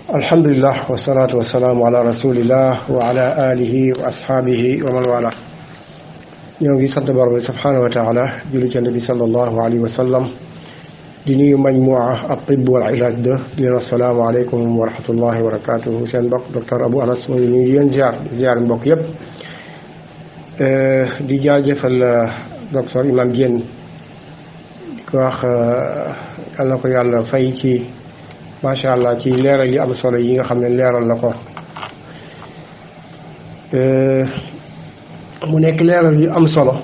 alhamdulillah wasalaatu wasalaamu ala rasulillah wa ala alihi wa ashaabihi wa man wala ñoo ngi sant borom bi subhanahu wa taala julli ci nabi sallallahu alayhi wa sallam di nuyu majmuwa at-tibb wal ilaaj di leen assalaamu aleykum wa rahmatullahi wa barakatuhu seen mbokk docteur Abou Anas mooy ñu ngi leen ziar mbokk yëpp di jaajëfal docteur Imam Diène di ko wax yal na ko yàlla fay ci macha allah ci leeral yi am solo yi nga xam ne leeral na ko mu nekk leeral yu am solo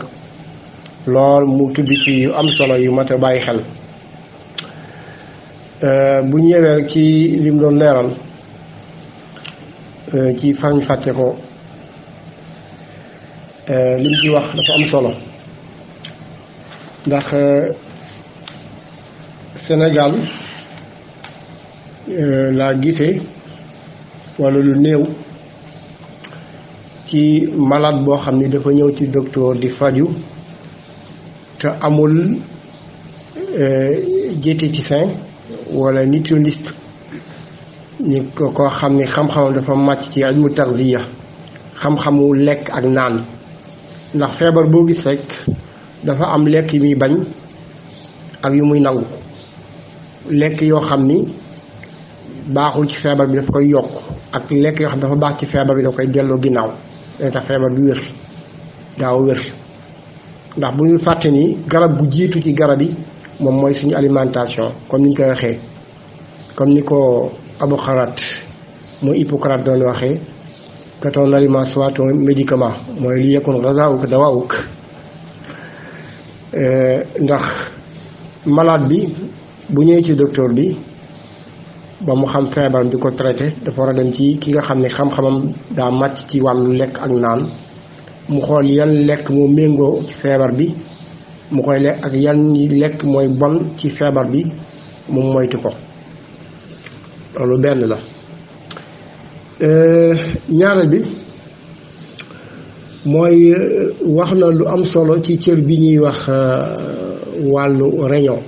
lool mu tudd ci yu am solo yu mat a bàyyi xel bu ñëwee ci lim doon leeral ci fañ fàcce ko lim ci wax dafa am solo ndax Sénégal laa gisee walla lu néew ci malade boo xam ni dafa ñëw ci docteur di faju te amul diététicien walla nutritionniste ñu koo xam ni xam-xamam dafa màcc ci ilmu tarbiya xam-xamu lekk ak naan ndax feebar boo gis rek dafa am lekk yu muy bañ ak yu muy nangu lekk yoo xam ni baaxul ci feebar bi dafa koy yokk ak lekk yoo xam dafa baax ci feebar bi dafa koy delloo ginnaaw day tax feebar bi wér daaw wér ndax bu ñu fàtte ni garab gu jiitu ci garab yi moom mooy suñu alimentation comme ni ñu koy waxee comme ni ko Hippocrate mooy Hippocrate doon waxee que ton aliment soit ton médicament mooy li yakun ghazaa'uka dawaa'uk ndax malade bi bu ñëwee ci docteur bi ba mu xam feebar di ko traité dafa war a dem ci ki nga xam ne xam-xamam daa màcc ci wàllu lekk ak naan mu xool yan lekk moo méngoo ci feebar bi mu koy lekk ak yan lekk mooy bon ci feebar bi mu moytu ko loolu benn la ñaareel bi mooy wax na lu am solo ci cër bi ñuy wax wàllu réunion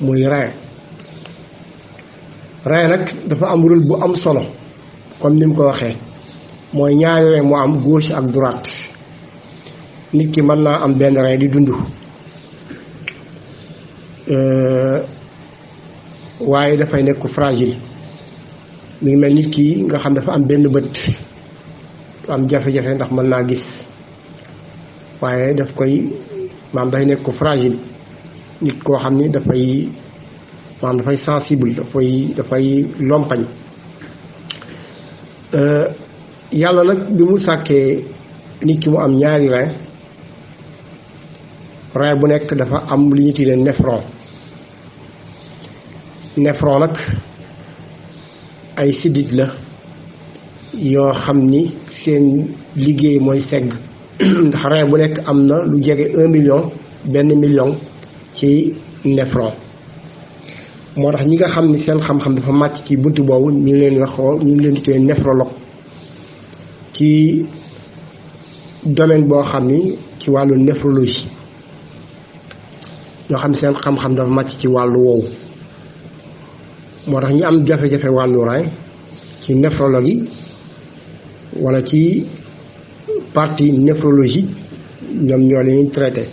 muy rein nag dafa am rôle bu am solo comme ni mu ko waxee mooy ñaari rein moo am gauche ak droite nit ki mën naa am benn rein di dund waaye dafay nekk fragile mi ngi mel nit ki nga xam dafa am benn bët am jafe-jafe ndax mën naa gis waaye daf koy maam day nekk fragile nit koo xam ni dafay sensible dafay lompañ yàlla nag bi mu sàkkee nit ki mu am ñaari rein bu nekk dafa am li ñu tuddee néphron nag ay siddit la yoo xam ni seen liggéey mooy segg ndax rein bu nekk am na lu jege 1 million ci néphron moo tax ñi nga xam ni seen xam-xam dafa màcc ci buntu boobu ñu ngi leen di tuddee néphrologue ci domaine boo xam ni ci wàllu néphrologie ñoo xam ne seen xam-xam dafa màcc ci wàllu woowu moo tax ñi am jafe-jafe wàllu rein ci néphrologue yi wala ci partie néphrologie ñoom ñoo leen traité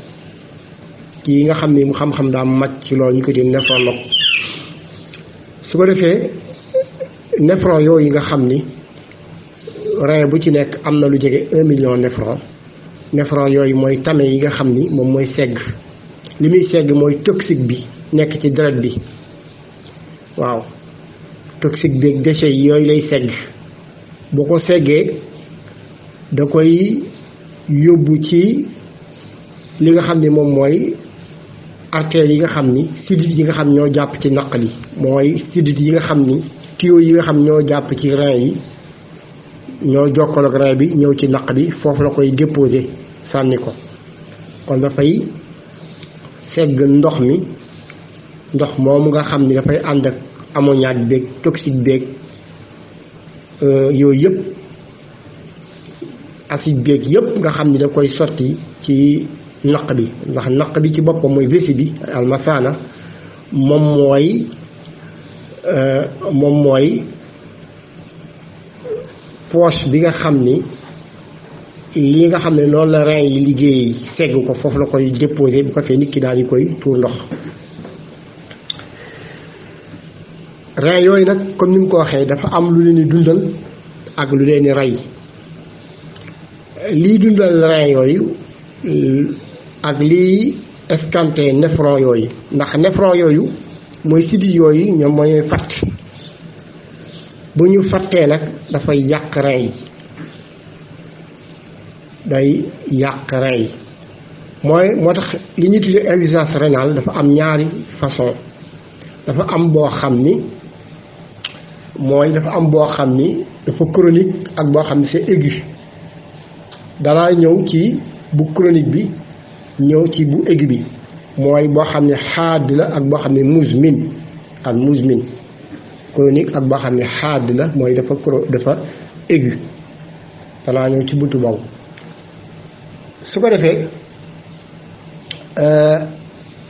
kii nga xam ni mu xam-xam daa màcc ci loolu ñu ko di néphrologue su ko defee néphron yooyu nga xam ni rein bu ci nekk am na lu jege 1 million néphron yooyu mooy tame yi nga xam ni moom mooy segg li muy segg mooy toxique bi nekk ci deret bi waaw toxique bi ak déchets yi yooyu lay segg boo ko seggee da koy yóbbu ci li nga xam ni moom mooy artères yi nga xam ni sidit yi nga xam ñoo jàpp ci naq li mooy sidit yi nga xam ni tuyaux yi nga xam ñoo jàpp ci rein yi ñoo jokkaloog rein bi ñëw ci naq bi foofu la koy déposer sànni ko kon dafay segg ndox moomu nga xam ni dafay ànd ak ammoniac beeg toxique beeg yooyu yëpp acide beeg yëpp nga xam ni da koy sotti ci naq bi ndax naq bi ci boppam mooy vessie bi almasana moom mooy moom mooy poche bi nga xam ni li nga xam ne loolu la rein yi liggéey segg ko foofu la koy déposé bu ko fee nit ki daal di koy tuur ndox. rein yooyu nag comme ni mu ko waxee dafa am lu leen di dundal ak lu leen di rey. lii dundal rein yooyu ak lii escanté néphron yooyu ndax néphron yooyu mooy sidit yooyu ñoom mooy fatt bu ñu fattee nag dafay yàq rein yi day yàq rein yi moo tax li ñuy tuddee insuffisance rénale dafa am ñaari façon dafa am boo xam ni dafa chronique ak boo xam ni c'est aigu. danaa ñëw ci bu chronique bi ñëw ci bu aigu bi mooy boo xam ne xaad la ak boo xam ne muzmin chronique ak boo xam ne xaad la mooy dafa aigu. danaa ñëw ci buntu boobu su ko defee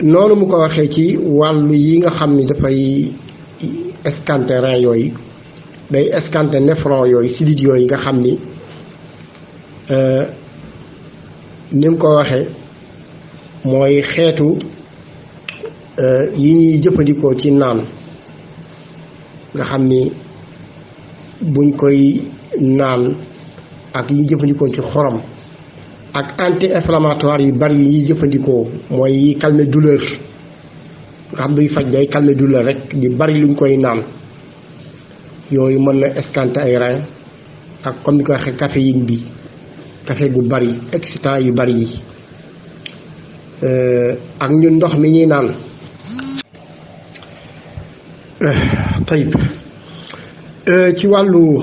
noonu mu ko waxee ci wàllu yi nga xam ni dafay escanté rein yooyu day escanté néphron yooyu sidit yooyu nga xam ni ni mu ko waxee mooy xeetu yi ñuy jëfandikoo ci naan nga xam ni buñ koy naan ak yi ñuy jëfandikoo ci xorom ak anti-inflammatoire yu bari yi ñuy jëfandikoo mooy yi calmer douleur nga xam duy faj day calmer douleur rek di bari luñ koy naan yooyu mën na escanté ay rein ak comme ni ko waxee caféine bi café bu bari excitant yu bari yi ak ñun ndox mi ñuy naan tayib ci wàllu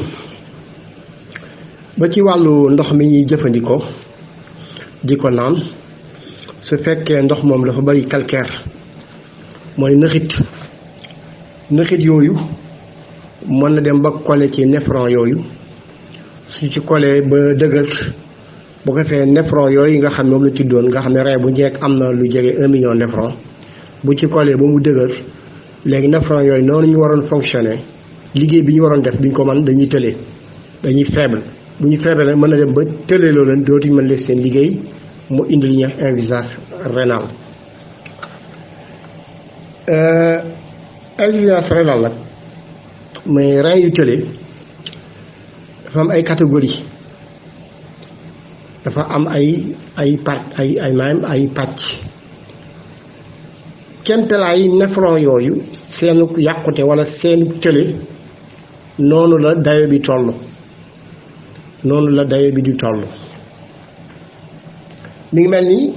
ndox mi ñuy jëfandikoo di ko naan su fekkee ndox moom dafa bari calcaire mooy nëxit yooyu mën na dem ba collé ci néphron yooyu su ci collé ba dëgër bu ko fee néphron yooyu nga xam ne moom la tuddoon nga xam ne rein bu njëkk am na lu jege 1 million néphron bu ci collé ba mu dëgër léegi néphron yooyu noonu ñu waroon fonctionner liggéey bi ñu waroon def duñ ko mën dañuy tële dañuy faible bu ñu faible nag mën na dem ba tële loo leen dootuñ mën def seen liggéey mu indi li ñuy wax insuffisance rénale. insuffisance rénale nag mais rein yu tële dafa am ay catégorie dafa am ay pàcc kemtalaay néphron yooyu seenu yàqute wala seenu tële noonu la dayo bi toll di toll mi ngi mel ni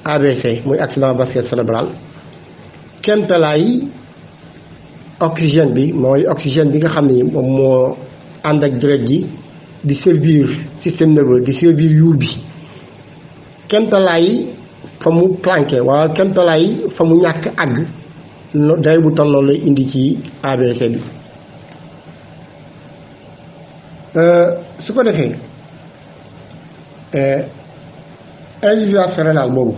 AVC muy accident vasculaire cérébral kemtalaay oxygène bi mooy oxygène bi nga xam ne moom moo ànd ak deret ji di servir système nerveux di servir yuur bi kemtalaay fa mu planqué wala kemtalaay fa mu ñàkk àgg day bu toll noonu lay indi ci AVC bi su ko defee insuffisance rénale boobu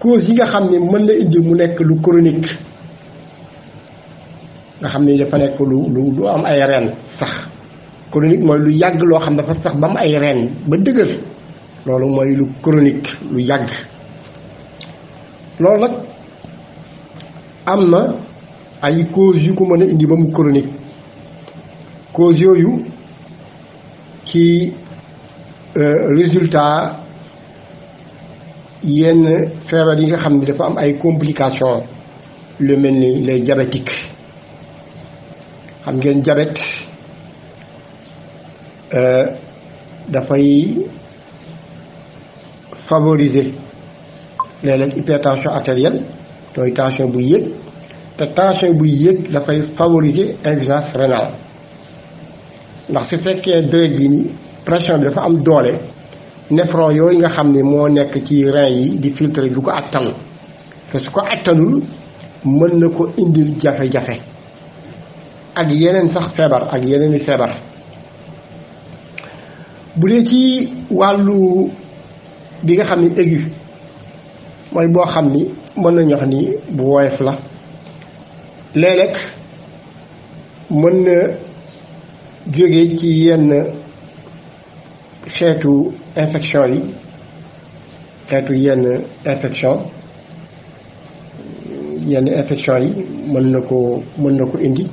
cause yi nga xam ne mën na indi mu nekk lu chronique nga xam ne dafa nekk lu am ay reen sax chronique mooy lu yàgg loo xam dafa sax ba am ay reen ba dëgër loolu mooy lu chronique lu yàgg loolu nag am na ay cause yu ko mën a indi ba mu chronique cause yooyu ci résultat yenn feebar yi nga xam ne dafa am ay complications lu mel ni les diabétiques xam ngeen diabète dafay favoriser léeg-léeg hypertension artérielle mooy tension buy yéeg te tension buy yéeg dafay favoriser insuffisance rénale ndax su fekkee deret bi ni pression bi dafa am doole néphron yooyu nga xam ne moo nekk ci rein yi di filtre du ko attan te su ko attanul mën na ko indil jafe-jafe ak yeneen sax feebar ak yeneen i feebar bu dee ci wàllu bi nga xam ne aigu mooy boo xam ni mën nañu wax ni bu woyof la léeg-léeg mën na jóge ci yenn xeetu infection yi xeetu yenn infection yi mën na ko indi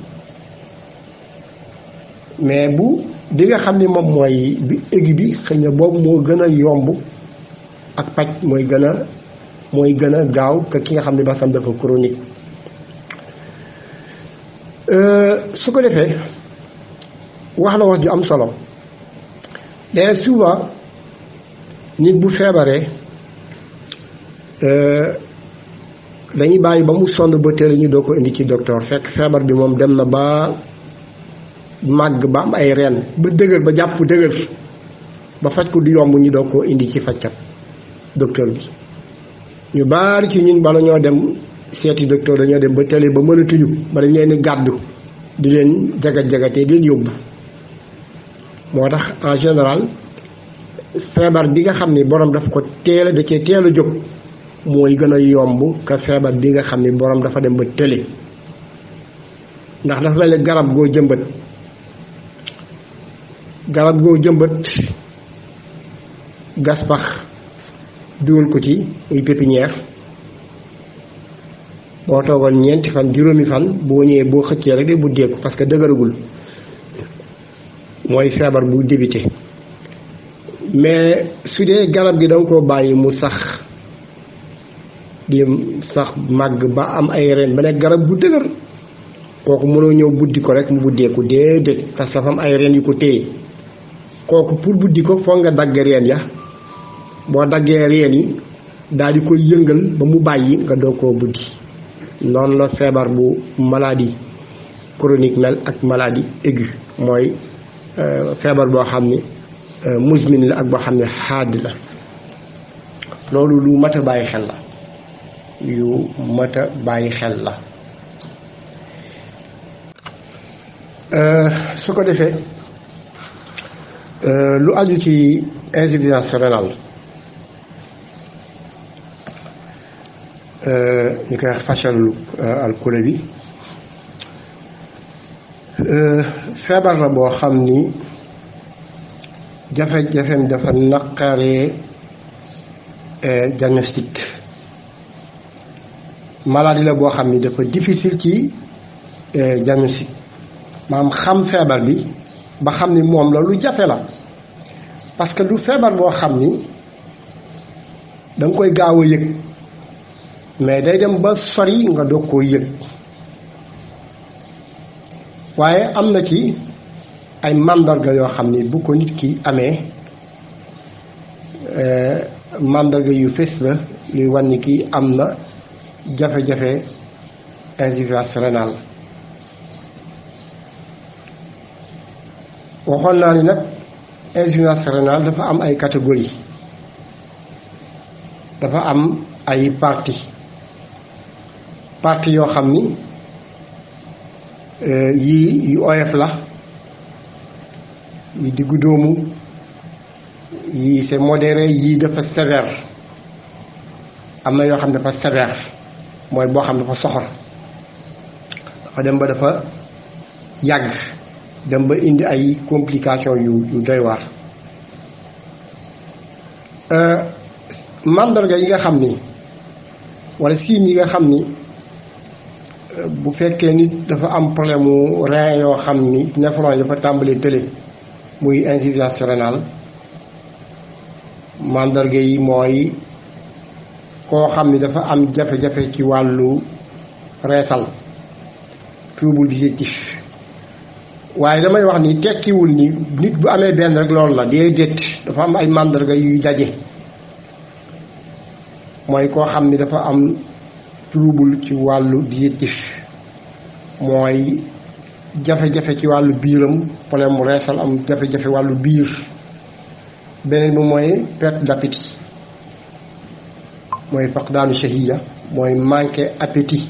mais bu di nga xam ni moom mooy bi aigu bi xëy na boobu moo gën a yomb ak paj mooy gën a gaaw que ki nga xam ne basam dafa chronique su ko defee wax la wax ju am solo léegi souvent nit bu feebaree dañuy bàyyi ba mu sonn ba teel ñu doo ko indi ci docteur fekk feebar bi moom dem na ba màgg ba am ay reen ba dëgër ba jàpp dëgër ba faj ko du yomb ñu doo ko indi ci fajkat docteur bi ñu baari ci ñun bala ñoo dem seeti docteur dañoo dem ba télé ba mënatuñu ba dañ leen gàddu di leen jagat-jagatee di leen yóbbu moo tax en général feebar bi nga xam ni borom daf ko da cee teel a jóg mooy gën a yomb que feebar bi nga xam ni borom dafa dem ba télé ndax dafa mel ni garab goo jëmbat gas pax dugal ko ci muy pépinière boo toogoon ñeenti fan juróomi fan boo ñëwee boo xëccee rek de bu deeku parce que dëgëragul mooy feebar bu débuté mais su dee garab gi da nga koo bàyyi mu sax di sax màgg ba am ay reen ba nekk garab bu dëgër kooku mënoo ñëw buddi ko rek mu buddeeku déedéet parce que dafa am ay reen yu ko téye kooku pour buddi ko foog nga dagg reen ya boo daggee reen yi daal di koy yëngal ba mu bàyyi nga doo koo buddi noonu la feebar bu maladie chronique mel ak maladie aiguë mooy feebar boo xam ni musmin la ak boo xam ne xaad la loolu lu mat a bàyyi xel la su ko defee lu aju ci insuffisance rénale ñu koy wax fachalu alcoolique bi feebar la boo xam ni jafe-jafeem dafa naqaree diagnostic maladie la boo xam ni dafa difficile ci diagnostic maanaam xam feebar bi ba xam ni moom la lu jafe la parce que du feebar boo xam ni da nga koy gaaw a yëg mais day dem ba sori nga doog koo yëg waaye am na ci ay màndarga yoo xam ni bu ko nit ki amee màndarga yu fés la luy wan ni ki am na jafe-jafe insuffisance rénale waxoon naa ni nag insuffisance rénale dafa am ay catégorie dafa am ay partie yoo xam ni yii yu oyof la yu diggu doomu yii c'est modéré yii dafa sévère am na yoo xam ne dafa sévère mooy boo xam ne dafa soxor dafa dem ba dafa yàgg dem ba indi ay complications yu doy waar mandarga yi nga xam ni wala signes yi nga xam ni bu fekkee nit dafa am problème mu rein yoo xam ni néphron yi dafa tàmbalee tële muy insuffisance rénale mandarga yi mooy koo xam ni dafa am jafe-jafe ci wàllu reesal trouble digestif waaye damay wax ni tekkiwul ni nit bu amee benn rek loolu la déedéet dafa am ay mandarga yuy daje mooy koo xam ni dafa am trouble ci wàllu digestif mooy jafe-jafe ci wàllu biiram problème mu reesal am jafe-jafe wàllu biir beneen bi mooy perte d'appétit mooy faqdaanu shahiya mooy manqué appétit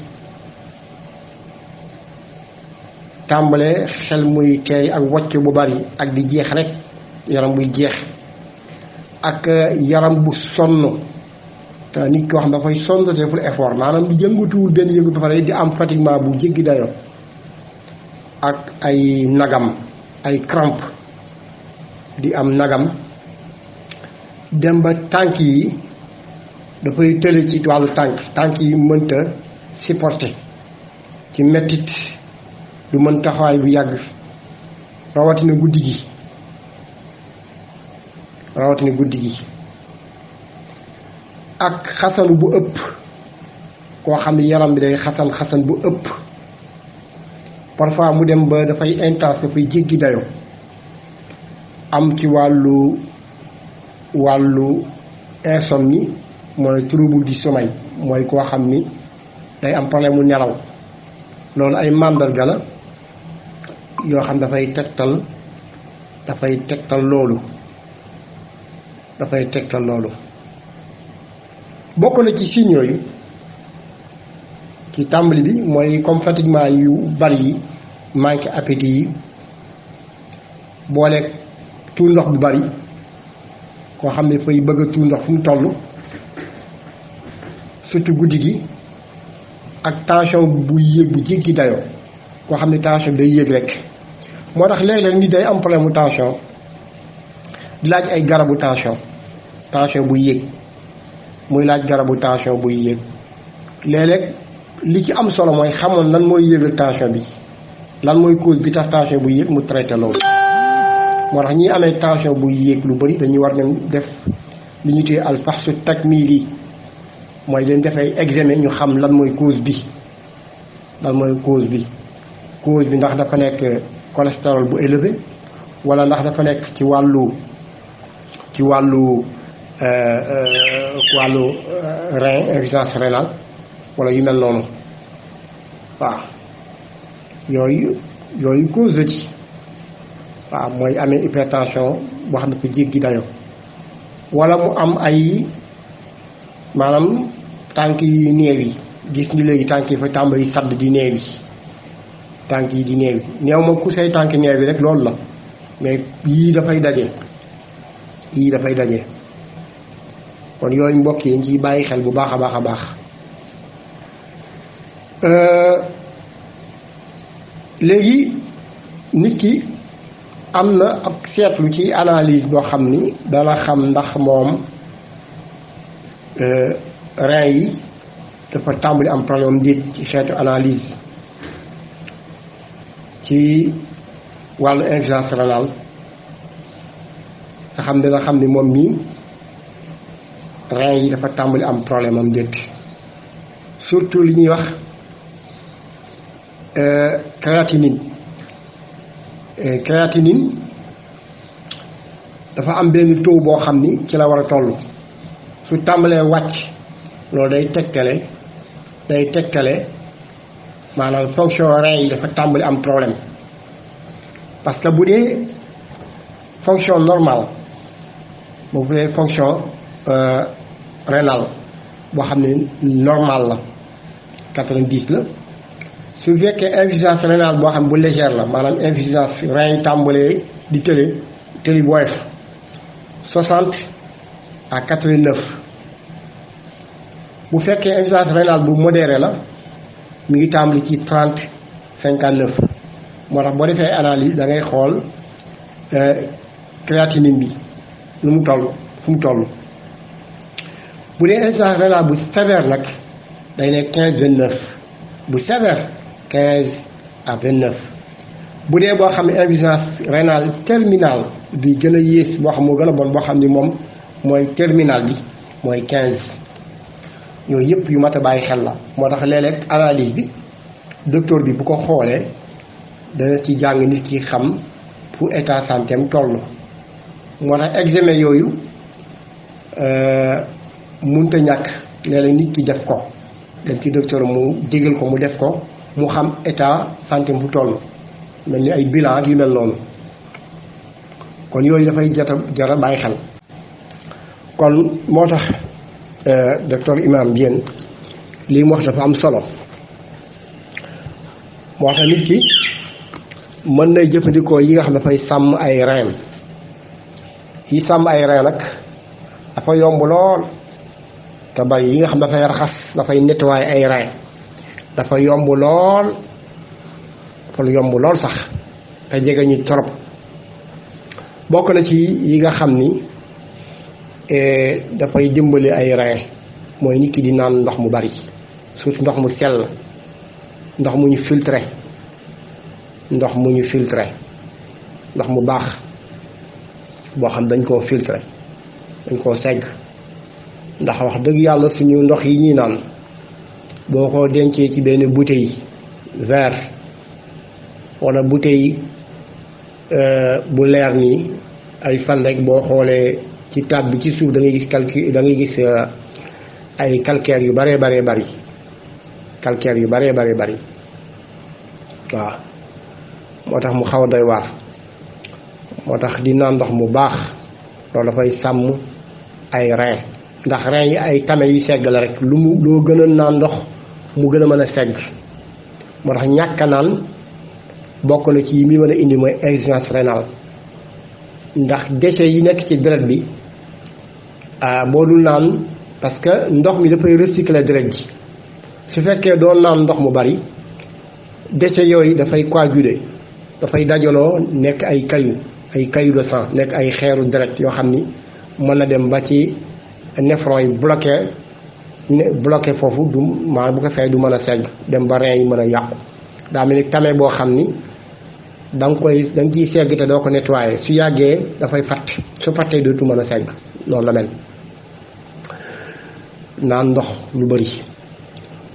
tàmbale xel muy teey ak wocc bu bari ak di jeex rek yaram buy jeex ak yaram bu sonn te nit koo xam dafay sonn pour effort maanaam di yëngatuwul benn yëngu ba pare di am fatiguement bu jéggi dayoo ak ay nagam ay crampe di am nagam dem ba tànk yi dafay tële ci wàllu tànk yi mënta supporter ci mettit du mën taxawaay bu yàgg rawatina guddi gi ak xasan bu ëpp koo xam ne yaram bi day xasan bu ëpp parfois mu dem ba dafay intense dafay jéggi dayo am ci wàllu insomnie mooy trouble du sommeil mooy koo xam ni day am problème mu nelaw loolu ay màndarga la yoo xam dafay tegtal loolu bokk na ci signes yooyu ci tàmbali bi mooy comme fatiguement yu bari yi manque appétit yi booleeg tuur ndox bu bari koo xam ne dafay bëgg a tuur ndox fu mu toll surtout guddi gi ak tension bu yéeg bu jéggi dayoo koo xam ne tension bi day yéeg rek moo tax léeg-léeg nit day am problème mu tension di laaj ay garabu tension bu yéeg muy laaj garabu tension buy yéeg léeg-léeg li ci am solo mooy xamoon lan mooy yéegal tension bi lan mooy cause bi tax tension buy yéeg mu traité loolu moo tax ñi amee tension buy yéeg lu bari dañuy war nañ def li ñu tuddee alfaxsu takmili mooy leen def ay examen ñu xam lan mooy cause bi ndax dafa nekk cholestérol bu élevé wala ndax dafa nekk ci wàllu rein insuffisance rénale wala yu mel noonu waaw yooyu cause la ci waaw mooy amee hypertension boo xam ne ko jéggi dayo wala mu am ay maanaam tànk yi néew yi gis ni léegi tànk yi fa tàmbali sadd di néew yi tànk yi di néew yi néew ma ku say tànk néew yi rek loolu la mais yii dafay daje kon yooyu mbokk yi ñu ciy bàyyi xel bu baax a baax léegi nit ki am na ab seetlu ci analyse boo xam ni dana xam ndax moom rein yi dafa tàmbali am problème déet ci xeetu analyse ci wàllu insuffisance rénale nga xam dina xam ni moom mii rein yi dafa tàmbali am problème am déet surtout li ñuy wax créatinine dafa am benn taux boo xam ni ci la war a toll su tàmbalee wàcc loolu day tegtale maanaam fonction rein yi dafa tàmbali am problème parce que bu dee fonction normale bu dee fonction rénale boo xam ne normal la 90 la su fekkee insuffisance rénale boo xam bu légère la maanaam insuffisance rein yi tàmbalee di tëli bu woyof 60 à 89 bu fekkee insuffisance rénale bu modéré la mi ngi tàmbali ci 30 59 moo tax boo defee analyse da ngay xool créatinine bi nu mu toll fu mu toll bu dee insuffisance rénale bu sévère nag day nekk 15 29 bu sévère 15 à 29 bu dee boo xam ne insuffisance rénale terminale bi gën a yées boo xam moo gën a bon boo xam ni moom mooy terminal bi mooy 15 yooyu yëpp yu mat a bàyyi xel la moo tax léeg-léeg analyse bi docteur bi bu ko xoolee dana ci jàng nit ki xam fu état santé am toll moo tax examen yooyu munta ñàkk léeg-léeg nit ki def ko dem ci docteur mu digal ko mu def ko mu xam état santé fu toll mel ni ay bilan ak yu mel noonu kon yooyu dafay jara bàyyi xel kon moo tax docteur Imam Diène lii mu wax dafa am solo moo tax nit ki mën nay jëfandikoo yi nga xam dafay sàmm ay rein yi sàmm ay rein nag dafa yomb lool te te bari yi nga xam dafay raxas dafay nettoyer ay rein dafa yomb lool sax te jege ñu trop bokk na ci yi nga xam ni dafay dimbali ay rein mooy nit ki di naan ndox mu bari surtout ndox mu sell ndox mu ñu filtré ndox mu baax boo xam dañ koo filtré dañ koo segg ndax wax dëgg yàlla suñu ndox yi ñuy naan boo ko dencee ci benn bouteille verre wala bouteille bu leer nii ay fan rek boo xoolee ci taat bi ci suuf da ngay gis ay calcaire yu bëree bari waaw moo tax mu xaw a doy waar moo tax di naan ndox mu baax loolu dafay sàmm ay rein ndax rein yi ay tame yu segg la rek loo gën a naan ndox mu gën a mën a segg moo tax ñàkk a naan bokk na ci yi muy mën a indi mooy insuffisance rénale ndax déchets yi nekk ci deret bi boo dul naan parce que ndox mi dafay recycler deret ji su fekkee doo naan ndox mu bari déchets yooyu dafay coaguler dafay dajaloo nekk ay cailloux de sang nekk ay xeeru deret yoo xam ni mën na dem ba ci néphron yi bloqué foofu du maanaam bu ko fay du mën a segg dem ba rein yi mën a yàqu daa mel ni tame boo xam ni da nga ciy segg te doo ko nettoyé su yàggee dafay fatt su fattee dootu mën a segg loolu la mel naan ndox lu bari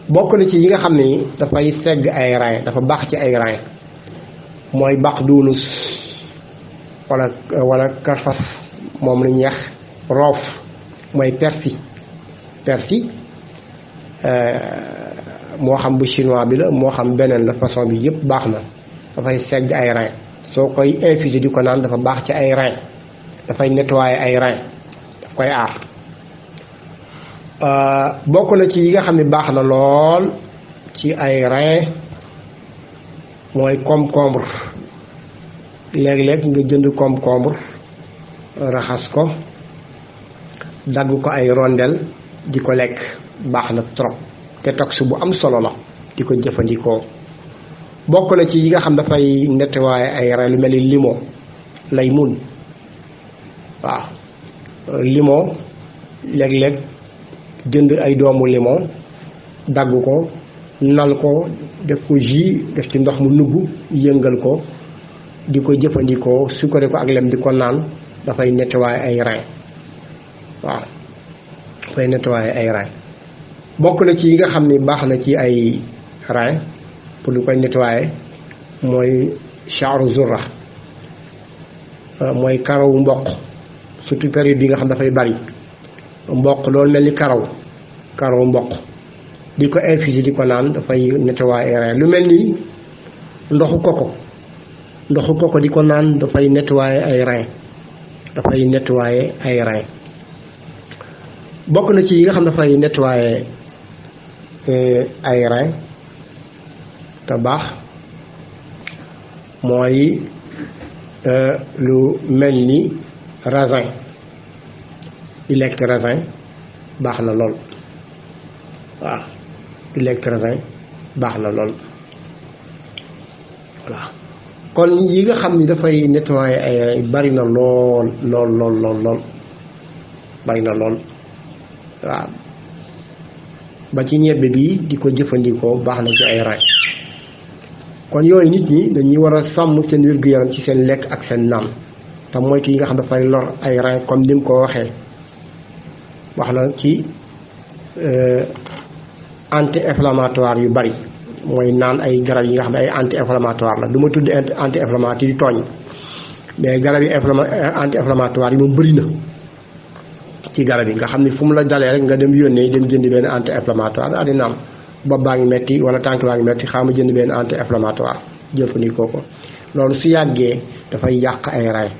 bokk na ci yi nga xam ni dafay segg ay rein dafa baax ci ay rein mooy baax duunus wala karfas moom la ñuy wax roof mooy persil moo xam bu chinois bi la moo xam beneen la façon bi yëpp baax na dafay segg ay rein soo koy infuser di ko naan dafa baax ci ay rein dafay nettoyer ay rein daf koy aar bokk na ci yi nga xam ne baax na lool ci ay rein mooy concombre léeg-léeg nga jënd concombre raxas ko dagg ko ay rondel di ko lekk baax na trop détox bu am solo la di ko jëfandikoo bokk na ci yi nga xam dafay nettoyer ay rein lu mel ni limon laymun waaw limon léeg-léeg jënd ay doomu limon dagg ko nal ko def ko jus def ci ndox mu nugg yëngal ko di ko jëfandikoo sukkare ko ak lem di ko naan dafay nettoyer ay rein waaw dafay nettoyer ay rein bokk na ci yi nga xam ni baax na ci ay rein pour lu koy nettoyer mooy sha'ru zurra mooy karawu mboq surtout période bi nga xam dafay bari mboq loolu mel ni karawu mboq di ko infuser di ko naan dafay nettoyer ay rein lu mel ni ndoxu koko di ko naan dafay nettoyer ay rein bokk na ci yi nga xam dafay nettoyer ay rein te baax mooy lu mel ni raisin di lekk raisin baax na lool waaw di lekk raisin baax na lool voilà kon yi nga xam ni dafay nettoyer ay bari na lool bari na lool waaw ba ci ñebbe bi di ko jëfandikoo baax na ci ay rein kon yooyu nit ñi dañuy war a sàmm seen wér-gu-yaram ci seen lekk ak seen naan te moytu yi nga xam dafay lor ay rein comme ni mu ko waxee wax na ci anti-inflammatoire yu bari mooy naan ay garab yi nga xam ne ay anti-inflammatoire la du ma tudd anti-inflammatoire yi tooñ mais garab yi anti-inflammatoire yi moom bëri na ci garab yi nga xam ne fu mu la dalee rek nga dem yónnee dem jënd benn anti-inflammatoire daal di naan bopp baa ngi metti wala tànk baa ngi metti xaama jënd benn anti-inflammatoire jëfandikoo ko loolu su yàggee dafay yàq ay rein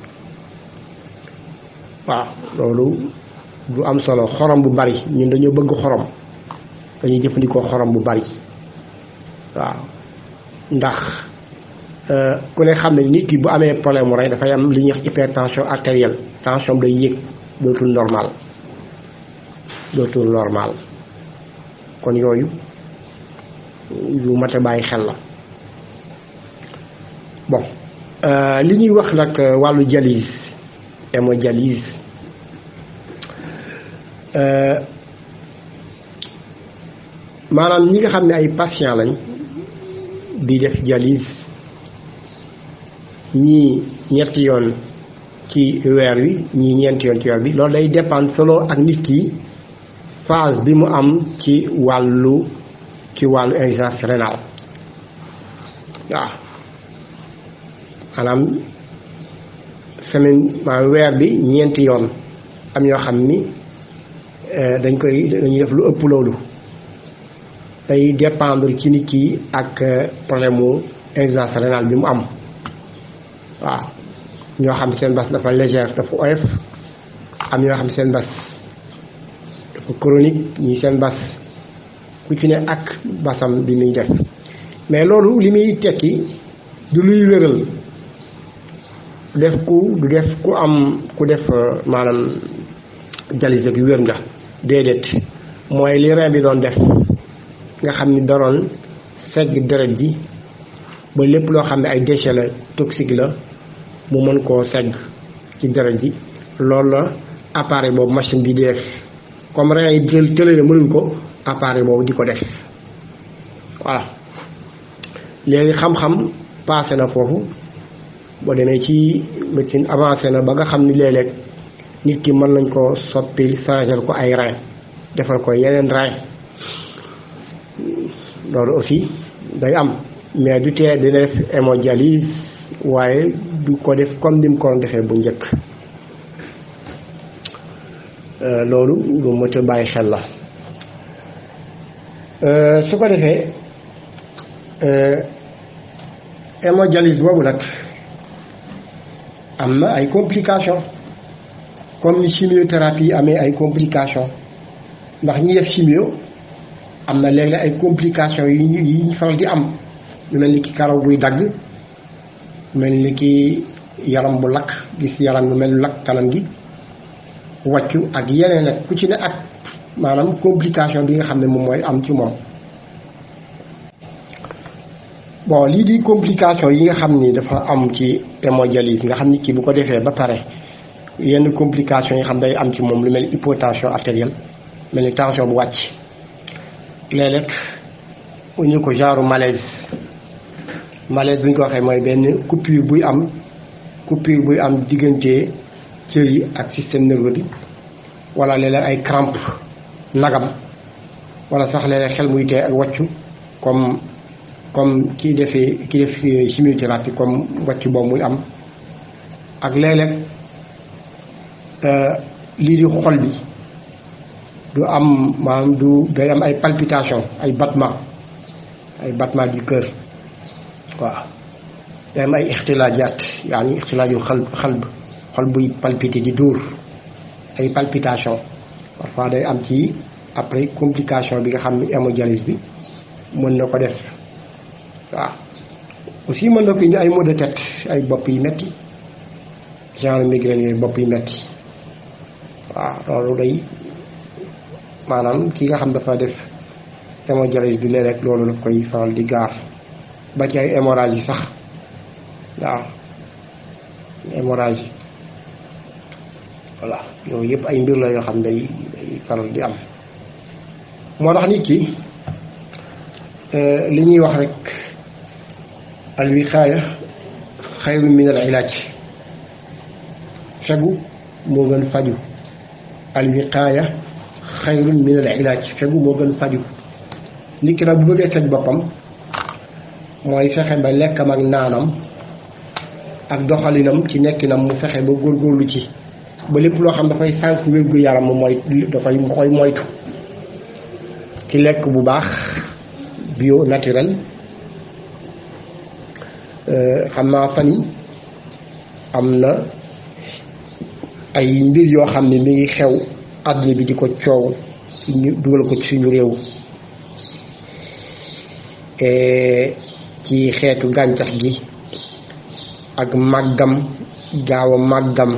waaw loolu du am solo xorom bu bari ñun dañoo bëgg xorom dañuy jëfandikoo xorom bu bari waaw ndax ku ne xam ne nit ki bu amee problème mu rein dafay am li ñuy wax hypertension artérielle tension day yéeg dootul normal dootul normal kon yooyu yu mat a bàyyi xel la. bon li ñuy wax nag wàllu dialyse hémodialyse maanaam ñi nga xam ne ay patient lañ di def dialyse ñii ñetti yoon ci weer wi ñii ñeenti yoon ci weer bi loolu day dépendre solo ak nit ki phase bi mu am ci wàllu insuffisance rénale waaw maanaam semaine maanaam weer bi ñeenti yoon am ñoo xam ni dañuy def lu ëpp loolu day dépendre ci nit ki ak problème mu insuffisance rénale bi mu am waaw ñoo xam ne seen bas dafa légère dafa oyof am ñoo xam ne seen bas dafa chronique ñi seen bas ku ci ne ak basam bi muy def mais loolu li muy tekki du luy wéral du def ku def maanaam dialyse ak wér nga déedéet mooy li rein bi doon def nga xam ni daroon segg deret ji ba lépp loo xam ne ay déchets la toxique la mu mën koo segg ci deret ji loolu la appareil boobu machine bi di def comme rein yi tële na mënuñ ko appareil boobu di ko def voilà léegi xam-xam passé na foofu boo demee ci médecine avancé na ba nga xam ni léeg-léeg nit ki mën nañ ko soppi changer ko ay rein defal ko yeneen rein loolu aussi day am mais du tee dina def hémodialyse waaye du ko def comme ni mu ko defee bu njëkk loolu lu mot a bàyyi xel la su ko defee hémodialyse boobu nag am na ay complications comme ni chimiothérapie amee ay complications ndax ñi def chimio am na léeg-léeg ay complications yi ñu faral di am lu mel ni ki karaw buy dagg mel ni ki yaram bu lakk gis yaram bu mel ni lakk kanam gi wàccu ak yeneen ak ku ci ne ak maanaam complication bi nga xam ne moom mooy am ci moom. bon lii di complication yi nga xam ni dafa am ci hémodialyse nga xam ni kii bu ko defee ba pare yenn complication yi xam day am ci moom lu mel ni hypotension artérielle mel ni tension bu wàcc léeg-léeg ñu ko genre malaise bu ñu ko waxee mooy benn coupure buy am diggante cër yi ak système nerveux bi wala léeg-léeg ay crampe nagam wala sax léeg-léeg xel muy tee ak wàccu comme ki def chimiothérapie comme wàccu boobu muy am ak léeg-léeg lii di xol bi du am maanaam day am ay palpitation ay battement du cœur waaw day am ay ixtilaajaat yaani ixtilaajul xalb xol buy palpité di dóor ay palpitation parfois day am ci après complication bi nga xam ne hémodialyse bi mën na ko def waaw aussi mën na ko indi ay maux de tête ay bopp yi metti genre migraine yooyu bopp yi metti waaw loolu day maanaam ki nga xam dafa def hémodialyse bi léeg-léeg loolu daf koy faral di gaar ba ci ay hémorragie sax waaw hémorragie voilà yooyu yëpp ay mbir la yoo xam day faral di am moo tax nit ki li ñuy wax rek al wiqaaya xayrun min al ilaaj fegu moo gën faju al wiqaaya xayrun min al ilaaj fegu moo gën faju nit ki nag bu bëggee teg boppam mooy fexe ba lekkam ak naanam ak doxalinam ci nekkinam mu fexe ba góorgóorlu ci ba lépp loo xam dafay sànq wérgu yaram mu koy moytu ci lekk bu baax bio naturel xam naa fan yi am na ay mbir yoo xam ne mi ngi xew àdduna bi di ko coow ñu dugal ko ci suñu réew ci xeetu gàncax gi ak màggam gaaw a màggam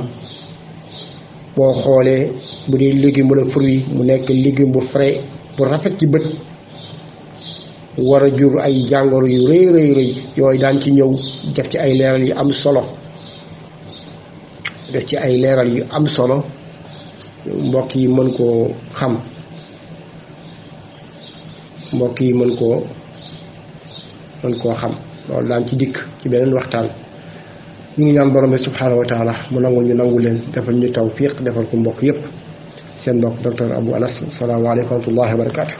boo xoolee bu dee légume wala fruit mu nekk légume bu frais bu rafet ci bët war a jur ay jàngoro yu rëy rëy rëy yooyu daan ci ñëw def ci ay leeral yu am solo mbokk yi mën koo xam loolu daan ci dikk ci beneen waxtaan. ñu ngi ñaan borom bi subhanahu wa taala mu nangul ñu nangu leen defal ñu tawfiq defal ko mbokk yépp seen mbokk docteur Abou Anas salaamaaleykum wa rahmatullahi wa barakatuh